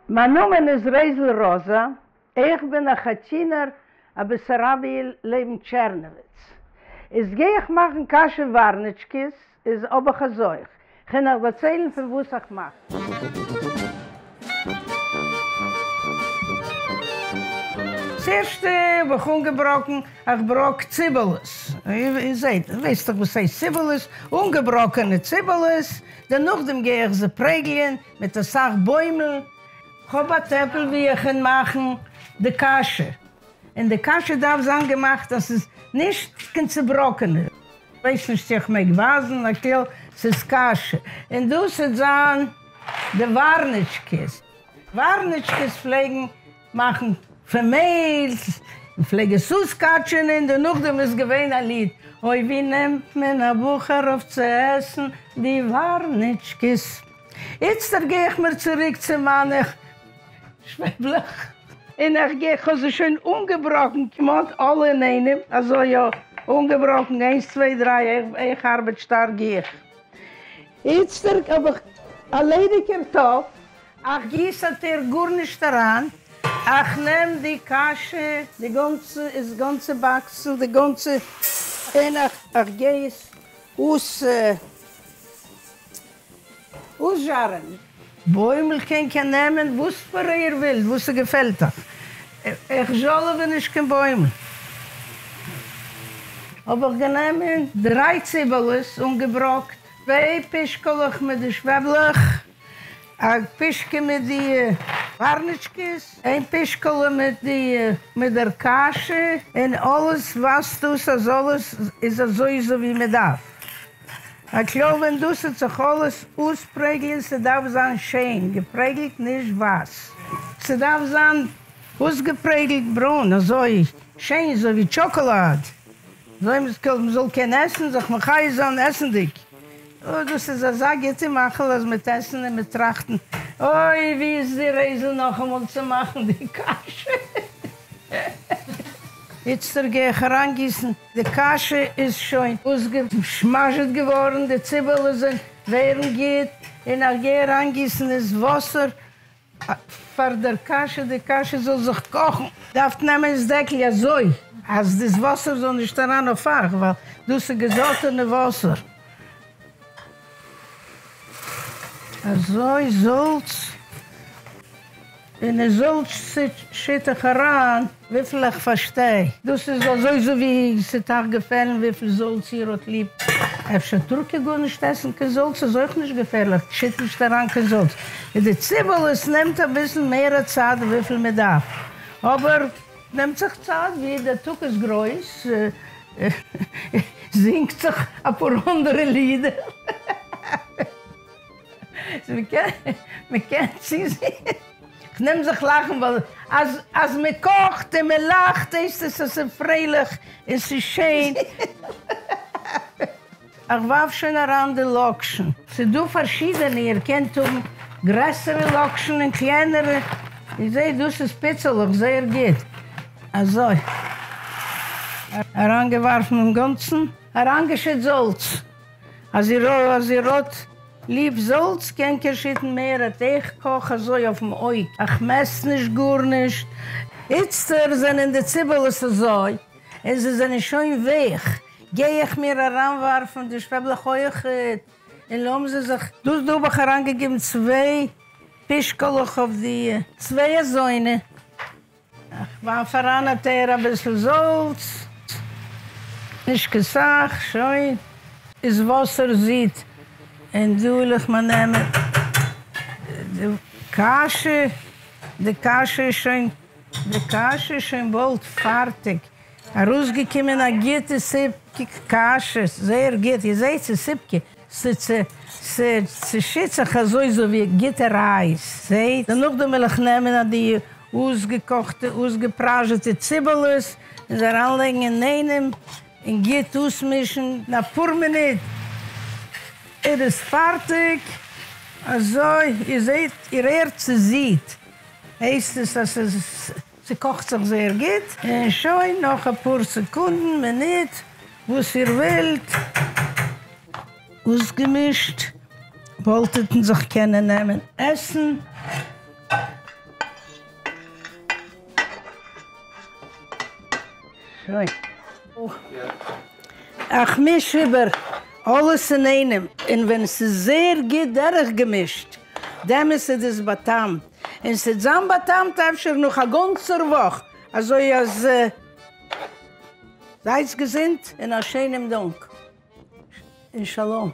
מיין נאמען איז רייזל ראזא, איך בין א כאטינער א בעסאראביער לעבן טשערנאוויץ. איז גיי איך מאכן קאשע ווארניטשקעס, איז האב איך אזוי, כ'קען אייך דערציילן פון וואס איך מאך. ס'ערשטע האב איך אנגעבראקן, איך בראק ציבעלעס, איר זעט, ווייסט דאך וואס הייסט ציבעלעס, אנגעבראקענע ציבעלעס, דערנאכדעם גיי איך זיי פרעגלען מיט אסאך בוימל, כ'האב א טעפל ווי איך קען מאכן די קאשע, און די קאשע דארף זיין געמאכט אז ס'איז נישט קיין צובראקענע, כ'ווייס נישט צו איך מעג ווייזן, אקעי ס'איז קאשע, און דאס וועט זיין די ווארניטשקעס, ווארניטשקעס פלעגן מאכן פון מעהל, מען פלעג עס אויסקאטשענען, דערנאכדעם איז געווען א ליד, אוי ווי נעמט מען א בחור אויף צו עסן די ווארניטשקעס. איצטער גיי איך מיר צוריק צו מיינע שוועבלעך, און איך גיי, כ'האב זיי שוין אנגעבראקן כמעט אלע אינאיינעם, אזוי יא, אנגעבראקן, איינס צוויי דריי, איך ארבעט שטארק גיך. איצטער האב איך א ליידיגער טאפ, איך גיס אטער גארנישט אריין, איך נעם די קאשע, די גאנצע, איז גאנצע באקסל, די גאנצע, און איך גיי עס אויס. אויסזשארען. בוימל קענט איר נעמען וואס פאר איר ווילט, וואס ס'געפעלט אייך. איך זשאלעווע נישט קיין בוימל. האב איך גענומען דריי ציבעלעס אנגעבראקט, צוויי פישקעלעך מיט די שוועבלעך, א פישקע מיט די ווארניטשקעס, איין פישקעלע מיט די מיט דער קאשע, און אלעס ווייזט אויס אז אלעס איז אזוי אזוי ווי מ'דארף. הכלל ווען דאס וועט זיך אלעס אויספרעגלען ס'דארף זיין שיין געפרעגלט נישט ווייס ס'דארף זיין אויסגעפרעגלט ברוין אזוי שיין אזוי ווי טשאקאלאד אזוי מ'זאל קענען עסן זיך מחיה זיין עסנדיג אוי דאס איז אזא גוטע מאכל אז מ'עט עסן און מ'עט טראכטן אוי ווי איז די רעזל נאכאמאל צו מאכן די קאשע איצטער גיי איך אריינגיסן די קאשע איז שוין אויסגעשמאזשעט געווארן, די ציבעלעס זענען ווערן גוט, און איך גיי אריינגיסן עס וואסער פאר דער קאשע, די קאשע זאל זיך קאכן. דארפט נעמען עס דעקל אזוי אז דאס וואסער זאל נישט אריין אויף אייך, ווייל דאס איז געזאלטענע וואסער. אזוי זאלץ. און עס זאלץ שיט איך אריין וויפיל איך פארשטיי. דאס איז אזוי אזוי ווי ס'עט אייך געפעלן וויפיל זאלץ איר האט ליב. אפשר טאר איר גארנישט עסן קיין זאלץ איז אויך נישט געפערליך, שיט נישט אריין קיין זאלץ. מיט די ציבעלעס נעמט אביסל מער צייט וויפיל מען דארף, אבער נעמט זיך צייט ווי דער טאג איז גרויס זינגט זיך אפאר אנדערע לידער. מ'קען צוזעהן. כ'נעם זיך לאכן ווייל אז אז מ'קאכט און מ'לאכט הייסט עס אז ס'איז פרייליך און ס'איז שיין. איך ווארף שוין אריין די לאקשן. ס'איז דא פארשידענע, איר קענט האבן גרעסערע לאקשן און קלענערע. איר זעהט דאס איז פיצעלעך זייער גוט. אזוי. אריינגעווארפן אינגאנצן. אריינגעשיט זאלץ. אז איר אז איר האט ליב זאלץ קענט איר שיטן מער אט איך קאך אזוי אויפן אויג איך מעסט נישט גארנישט. איצטער זענען די ציבעלעס אזוי און זיי זענען שוין ווייך גיי איך מיר אריינווארפן די שוועבלעך אויכעט און לאמיר זיי זיך. דאס דא האב איך אריינגעגעבן צוויי פישקעלעך אויף די צוויי אזוינע. איך ווארף אריין אטער אביסל זאלץ, נישט קיין סאך, שוין. איז וואסער זידט און דא וויל איך מיר נעמען די קאשע, די קאשע איז שוין, די קאשע איז שוין באלד פארטיג, ארויסגעקומען א גוטע סיפקע קאשע, זייער גוט, איר זעהט ס'איז סיפקע, ס'צעשיט זיך אזוי אזוי ווי גוטע רייז, זעהט, דערנאכדעם וויל איך נעמען אט די אויסגעקאכטע אויסגעפראזשעטע ציבעלעס און זיי אריינלייגן אינאיינעם און גוט אויסמישן אין אפאר מינוט איז עס פארטיג, אזוי איר זעהט איר הערט ס'זידט הייסט עס אז ס'איז ס'קאכט זיך זייער גוט און שוין נאך אפאר סעקונדן מינוט וואס איר ווילט אויסגעמישט וואלט איר זיך קענען נעמען עסן. שוין. איך מיש איבער אלעס אינאיינעם, און ווען ס'איז זייער גוט דורכגעמישט, דעמאלס איז עס באטעמט, און ס'וועט זיין באטעמט אפשר נאך א גאנצער וואך, אזוי אז זייטס געזונט און א שענעם דאנק און שלום.